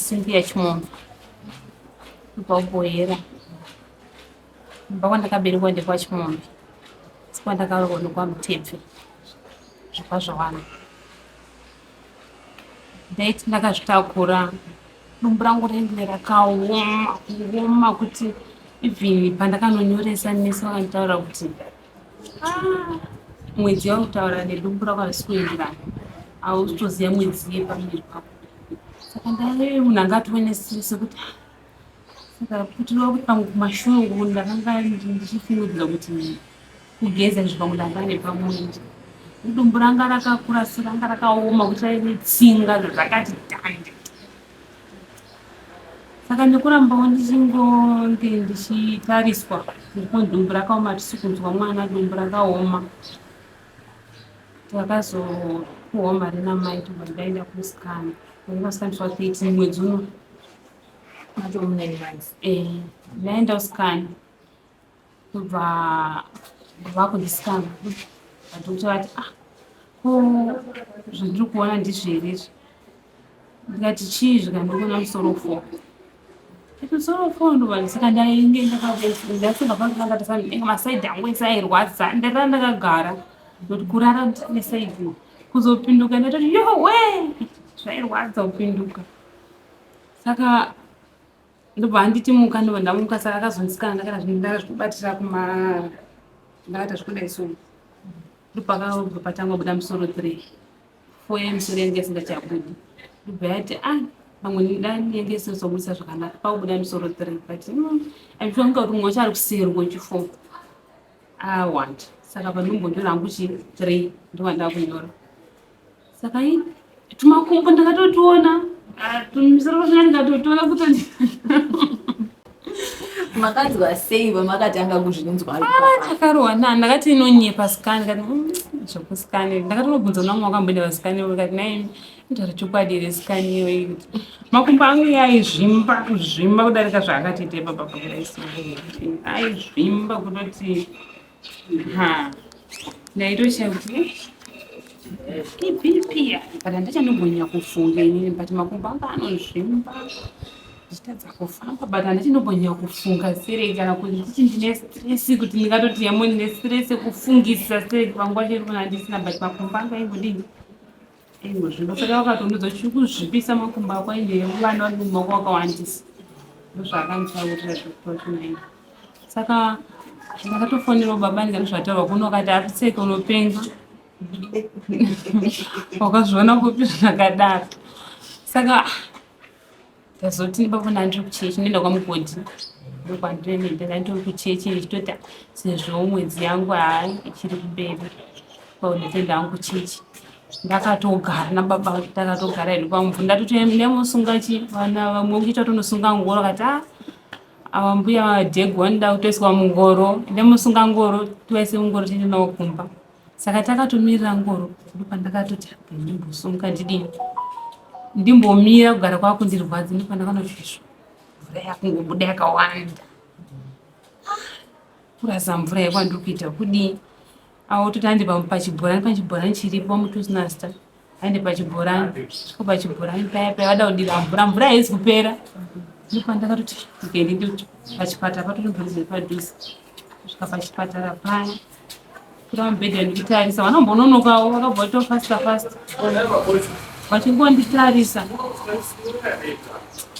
Cynthia Chimombe kubva kuBohera. Kumba kwandakaberekwa ndekwaChimombe asi kwandakaroorwa ndekwaMutepfe zvakazvawana. Ndaiti ndakazvitakura dumbu rangu rainge rakaoma kuoma kuti even pandakanonyoresa nesi vakanditaura kuti ah, mwedzi yauri kutaura nedumbu rako harisi kuenderana hausi kutoziva mwedzi yepamuviri pako. Saka ndaive munhu anga atove nestress yekuti ah, saka kuti kuti pamwe kumashure uku ndakanga ndichifungidzira kuti kugeza izvi pamwe ndanga nepamuviri. Dumbu ranga rakakura so ranga rakaoma kuti raive tsinga zvakati tande. Saka nekurambawo ndichingonge ndichitariswa ndipo dumbu rakaoma hatisi kunzwa mwana dumbu rakaoma. Takazopuwa mari namai tobva ndaenda kuscan. Ndaenda kuscan musi wa 13 mwedzi uno. Matoo 9 months. Eh, ndaenda kuscan. Ndobva vakundiscan. Madhokota vati ah ko zvandiri kuona ndizvo here izvi? Ndikati chii zvikanzi ndikuona musoro 4. Ndikati musoro 4 ndobva saka ndainge ndafunga pangu masaidhi angu ese airwadza ndarara ndakagara ndokuti kurara nesaidhi kuzopinduka ndatoti yowe zvairwadza kupinduka saka ndobva anditi muka ndobva ndamuka saka akazondisikana ndakata ndakazvikubatira kuma ndakaita zvekudai so ndopakabva patanga kubuda musoro 3 4 yemusoro yange isingachabudi ndobva yati ah pamwe ndanenge isizobudisa zvakanaka pakubuda musoro 3 but achifunga kuti mumwe wacho ari kuseri kwechi4 awanda saka pandombonyora hangu chi 3 ndovandakunyora saka i tumakumbo ndakatotiona tumisoro twachona ndikatotiona kuti Makanzwa sei pamakatanga kuzvinzwa? Ndakarohwa na ndakati inonyepa scan ndikati zvekuscan ndakatonobvunza una mumwe wakamboenda pascan ndikati nai inotaura chokwadi here scan iyoyi kuti makumbo angu iye aizvimba kuzvimba kudarika zvaakatoita ipapa pakudai so aizvimba kutoti ha ndaitoshaya kuti iBP but handichanogona kufunga inini but makumbo anga anozvimba ndichitadza kufamba but handichinogona kufunga serei kana kuti ndichiti ndine stress kuti ndingatoti yamo ndine stress yekufungisisa serei panguva chiri kuna ndisina but makumbo anga aingodini aingozvimba saka vakatondiudza kuti chiri kuzvipisa makumbo ako ende vana vari mumako wakawandisa ndozvaakanditaurira zvekutochinaii saka ndakatofonerawo baba ndikati zvataurwa kuno akati apfeke unopenga wakazviona kupi zvakadaro saka ndazoti baba ndandiri kuchechi ndoenda kwamugodhi ndokwandinoenda ndandiri kuchechi ndichitoti sezvo mwedzi yangu haa ichiri kumberi ndatoenda hangu kuchechi ndakatogara nababa takatogara hedu pamuvhu ndatoti ndaimosunga chi vana vamwe kuita tonosunga ngoro akati a ava mbuya dhegu vanoda kutoiswa mungoro ndaimosunga ngoro tivaise mungoro tiende navo kumba saka takatomirira ngoro ndopandakatoti ndimbosunga ndidini ndimbomira kugara kwakundirwadza ndopandakanotisvo mvura yakungobuda yakawanda kurasa mvura yekwandiri kuita kudii awo toti hande pachibhorani pachibhorani chiripo pamuti usina zita hande pachibhorani svika pachibhorani paya paya vada kudira mvura mvura haizi kupera ndopandakatoti ndikaende ndi pachipatara patori mvura padhuze kusvika pachipatara paya kura mubhedha ndikutarisa vanombononokawo vakabva vato fasta fasta vachingonditarisa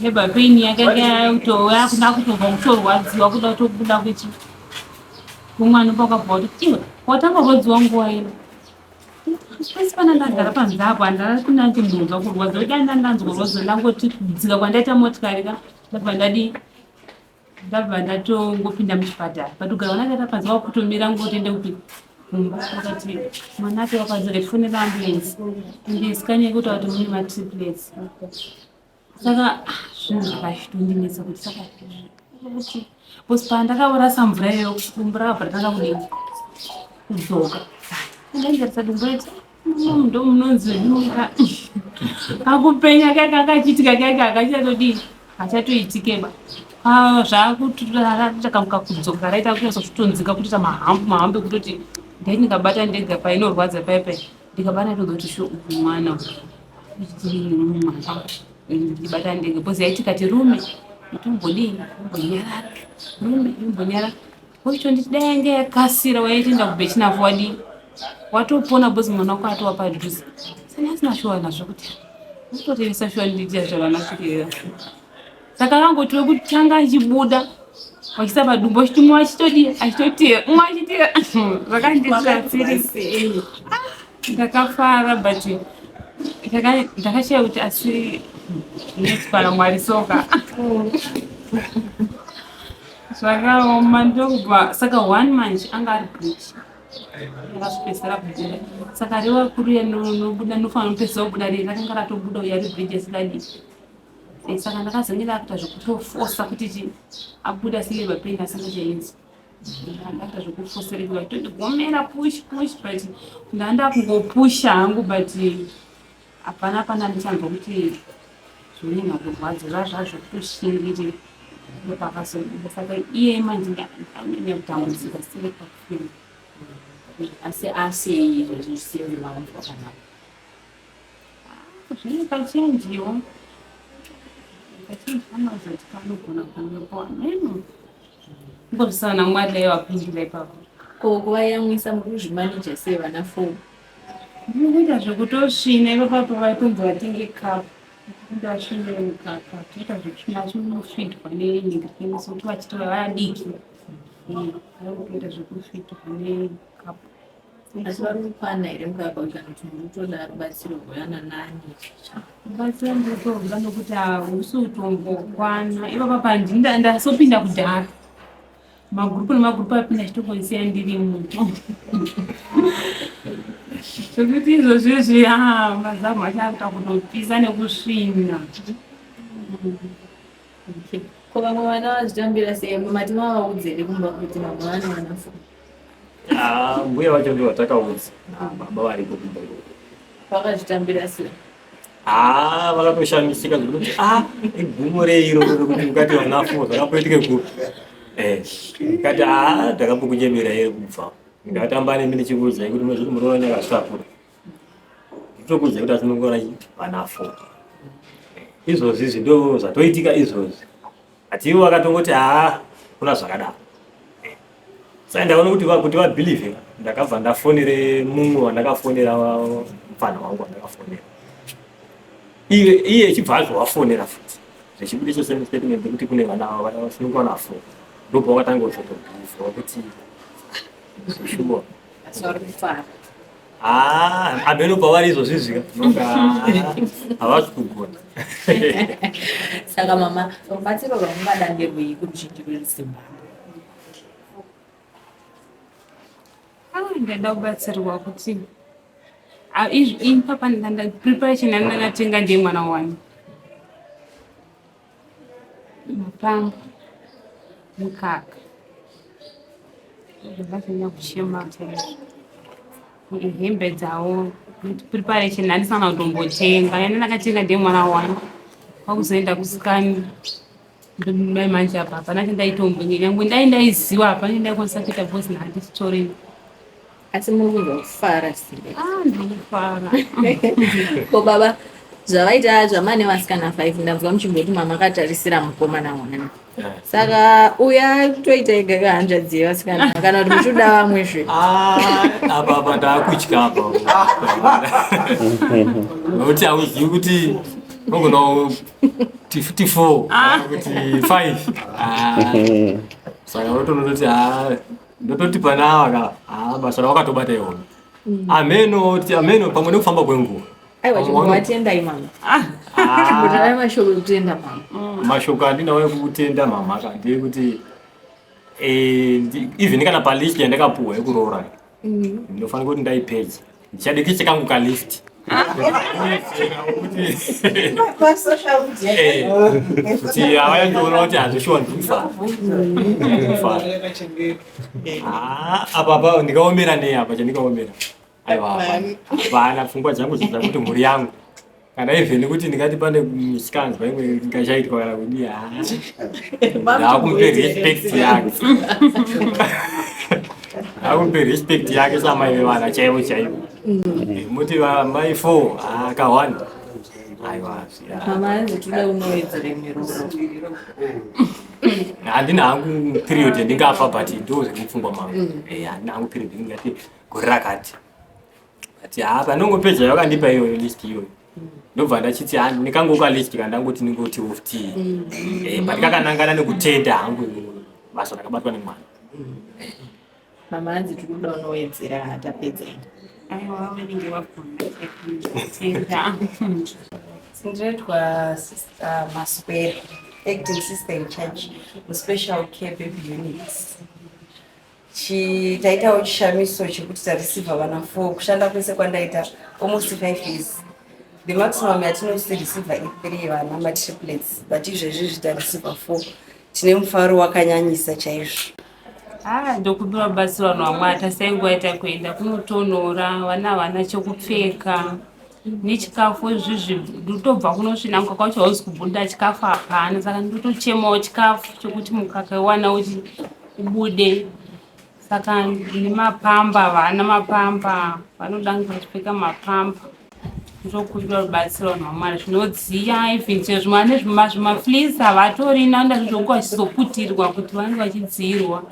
labour pain yakanga yakuda kutobva kutorwadziwa kuda kutobuda kuchi kumwana pakabva kuti iwe watanga kurwadziwa nguva ino pasi pana ndagara panze apo handana kunandimbonzwa kurwadziwa kuti dai ndandanzwa kurwadziwa ndangoti kudzika kwandaita motikari ka ndabva ndadii ndabva ndatongopinda muchipatara but kugara vanakaita panze vakutomira ngotoenda kupi kumba vakati mwana ake wapanze katifonera ambulance ende scan yekuti kuti mune matriplets saka zvinhu zvakachitondinetsa kuti saka kuti because pandakaurasa mvura iyoyo dumbu rakabva ratanga kudii kudzoka ndaingarisa dumbu raiti ndo munonzi dunga kakupenya kake kakachiitika kake akachatodii hachatoitikeba zvakutokamuka kudzoka raita kunyatsokutonzika kutoita mahambu mahambu ekutoti ndaiti ndikabata ndega painorwadza paipai ndikabata ndozoti sho mwana mwana. Ndibata ndege because yaiti kati rume itombodii imbonyarara rume imbonyarara wacho nditi dai yange yakasira waitoenda kubechinavhu wadii watopona because mwana wako atova padhuze. Sani asina shuwa nazvo kuti utorevesa shuwa ndiita zvavanasvikira. Saka vangoti wekutanga achibuda vachisa padumbu vachiti mumwe achitodii achitotera mumwe achitera zvakandisvatsiri. Ndakafara but ndakashaya kuti asi zvinoitwa naMwari soka. Zvakaoma ndokubva saka one manje anga ari bridge akazopedzisira kubuda saka revakuru nobuda nofanira kupedzisa kubuda riri rakanga ratobuda uya rebridge asikadii. Saka ndakazenge ndakuita zvekutofosa kuti chi abuda silver pain asingachainzwi. Ndakuita zvekufosererwa tondigomera push push but ndanga ndakungopusha hangu but hapana pana ndichanzwa kuti zvinonyanya kurwadza zvazva zvekutoshingirira ndopakazobuda. Saka iye manje ndanyanya kutambudzika siri pakufema. Asi asei izvozvi zvisiri maunzwa panapa? Zvine kachenjiwo kachenji kanozoti kanogona kungepo ameno ngozvisana naMwari dai vapindira ipapo. Ko kuvayamwisa muri kuzvimanija sei vana four? Ndiri kuita zvekutosvina ipapo vaitonzi vatenge kapu ndasvine mukaka toita zvekusvina chinofidwa nenhingirikeni sokuti vachitova vadiki vari kutoita zvekufidwa nekapu. Asi vari kukwana here mukaka kana kuti muri kutoda rubatsiro rweana nani? Rubatsiro ndinotorwuda nokuti hausi kutombokwana. Ipapa pandini ndasopinda kudhara. Magurupu nemagurupu apinda achitongondisiya ndirimo. Zvekuti izvozvizvi mazamu acho akuita kutopisa nekusvinya. Ko vamwe vana vazvitambira sei? Mati mavaudza here kumba kuti mama vane vana four? Ah, mbuya vacho ndivo vatakaudza. Ah, baba variko kumba ikoko. Vakazvitambira sei? Ah, vakatoshamisika zvekuti ah, igumo rei iroro rekuti mukati vana four zvakamboitike kupi? Eh, ndikati ah, ndakambokunyemera here kubva. Ndikatamba nemi ndichikuudzai kuti munozviti muroora nyakazvitakura. Nditokuudzai kuti atinongora vana four. Izvozvi izvi ndo zvatoitika izvozvi. Ati ivo vakatongoti haa kuna zvakadaro. Saka ndaona kuti kuti vabelieve ndakabva ndafonere mumwe wandakafonera mupfana wangu wandakafonera. Iye iye echibva azovafonera futi. Zvichibudisa same statement kuti kune vana vana vasunungwa vana four. Ndobva wakatanga kuzotobelieve kuti shuwa. Asi vari kufara. Ah, hameno pavari izvozvi zvika. Nonga havasi kugona. Saka mama, rubatsiro rwamungada nderwei kuruzhinji rweZimbabwe? Ah, ndaida kubatsirwa kuti ah, izvi ipapa preparation yandakatenga ndiye mwana wani mapamba mukaka zvakanyanya kuchema chaizvo hembe dzawo preparation handisana kutombotenga yanda ndakatenga ndiye mwana wani kwakuzoenda kusikani mai manje apa hapana chandaitombo nyangwe ndai ndaiziva hapana chandaikwanisa kuita because handisitorina. Asi muri kunzwa kufara sei? Ah, ndinofara. Ko baba zvavaita zvamane vasikana 5 ndanzwa muchimboti mama akatarisira mukomana wani. Saka uya kutoita ega kahanzvadzi yevasikana kana kuti muchikuda vamwe zve? Ah, apa apa ndakutya apa. Nokuti hauzivi kuti unogona kuti futi 4 kana kuti 5. Ah, saka unotonoti ah, ndototi pana ava ka ah, basa rawakatobata iwona. Ameno ti ameno pamwe nekufamba kwenguva. Aiwa chimbovatendai mama. Chimbotarai mashoko ekutenda mama. Mashoko andinawo ekutenda mama ka ndeyekuti eh, even kana palist yandakapuwa yekuroora ndinofanira kuti ndaipedza ndichadikise kangu kalist kuti avayandiona kuti hazvishuwa ndikufara ndikufara. Ah, apa apa ndikaomera nei apa chandikaomera aiwa hapana. Hapana pfungwa dzangu dzidza kuti mhuri yangu kana even kuti ndingati pane misikanzwa imwe ingachaitwa kana kudii ndakumupe respect yake ndakumupe respect yake samai vevana chaivo chaivo. Muti mai four akawanda. Aiwa. Mama hanzi toda unowedzere miroro. Handina hangu period yandingapa, but ndo zviri mupfungwa mangu. Handina hangu period ndingati gore rakati, but ha, panongopedza yakandipa iyoyo list iyoyo, ndobva ndachiti ha, ndikangoka list kandangoti ningoti futi, but kakanangana nekutenda hangu basa rakabatwa nemwana. Mama hanzi tikuda unowedzera, tapedza. Aiwa, vanenge vagona tenda. Ndinoitwa Sister Maswere, acting sister in charge muspecial care baby units. Taitawo chishamiso chekuti tareceiva vana 4. Kushanda kwese kwandaita, almost 5 years, the maximum yatinoreceiva i3 vana matriplets, but izvezvi tareceiva 4. Tine mufaro wakanyanyisa chaizvo. Ah, ndokumbira rubatsiro vanhu vamwe. Tasai nguva ita kuenda kunotonhora, vana havana chekupfeka nechikafu. Izvizvi ndotobva kunosvina, mukaka wacho hauzi kubuda, chikafu hapana, saka ndotochemawo chikafu chokuti mukaka iwana uchi ubude. Saka nemapamba, vana mapamba vanoda kunge vachipfeka mapamba. Ndokumbira rubatsiro vanhu vamwari, zvinodziya, even chero zvimwe zvimafleece havatorina, noda zvokunge vachizoputirwa kuti vange vachidziyirwa.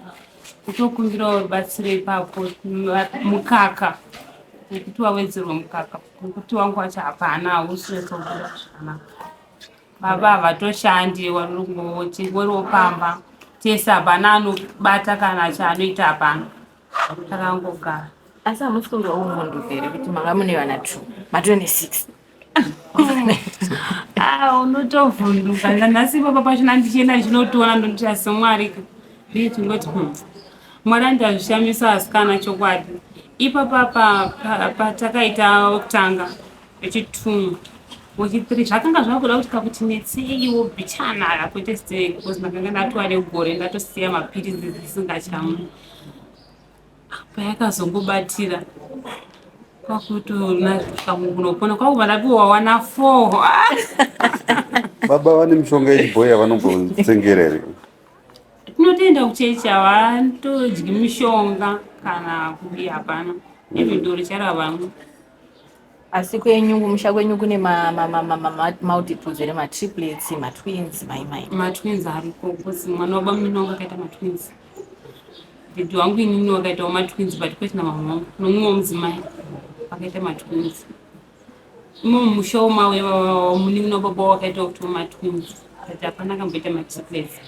Kutokumbirawo rubatsiro ipapo, mukaka, wekuti wawedzerwe mukaka, nekuti wangu wacho hapana, hausi kubuda zvakanaka. Baba havatoshandi, wariwo pamba tese, hapana anobata kana chaanoita, hapana, takangogara. Asi hamusi kunzwa umhunduka here kuti manga mune vana 2, matove ne6? Ah, unotovhunduka. Nanhasi ipapa pachona ndichienda ndichinotoona, ndonoti asi Mwari, ndingoti Mwari andazvishamisa asikana, chokwadi. Ipapa patakaita wekutanga, wechi2, wechi3, zvakanga zvakuda kuti kakuti netseiwo bichana, kwete sei, because ndakanga ndatova negore ndatosiya mapirizi dzisingachamwi. Payakazongobatira kwakutoona kamunopona kwakubva ndapiwa wana 4. Baba vane mishonga yechibhoyi yavanombosengera here? Tinotoenda kuchechi, havatodyi mishonga kana kudii, hapana, even doro charavamwe. Asi kwenyu, kumusha kwenyu, kune multiples here, matriplets, matwins, maimai? Matwins ariko, because mwana wabamunini wangu akaita matwins, didi wangu inini wakaitawo matwins, but kwete namama wangu, nomumwe mudzimai akaita matwins. Imo mumusha umawe munin'ina wababa wakaitawo kuti matwins, but hapana akamboita matriplets.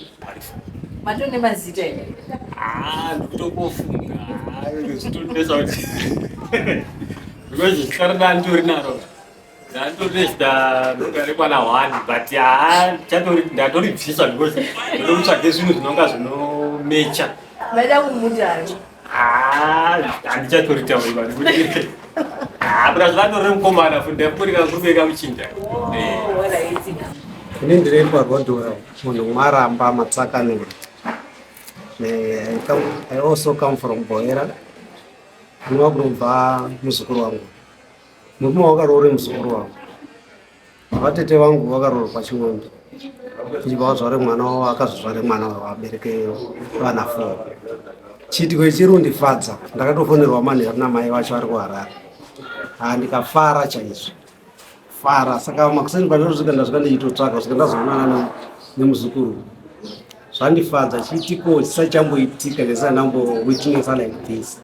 Matone mazita here? Ah, ndikutokofunga zvitonetsa kuti because zita randitori naro, ndanditori zita rekwana one, but haa, ndatoribvisa because ndoda kutsvage zvinhu zvinonga zvinomecha. Vaida kumutari. Handichatoritauri vanhu kuti plus vatori mukomana futi, ndapurika kurubeka muchinja. Ini ndiri paRodwell, munhu mwaramba Matsakanura. I also come from Boera. Ndinova kunobva muzukuru wangu. Murume wakaroore muzukuru wangu. Vatete vangu vakaroorwa Ching'ombe. Tichibva vazvare mwana wavo, akazozvare mwana wavo abereke vana 4. Chiitiko ichi chiri kundifadza. Ndakatofonerwa manheru namai vacho vari kuHarare. Ha, ndikafara chaizvo. Fara. Saka makuseni pandosvika, ndasvika ndichitotsvaka kusvika ndazoonana nemuzukuru. Zvandifadza, chiitiko chisati chamboitika, ndisati ndambowitnessa like this.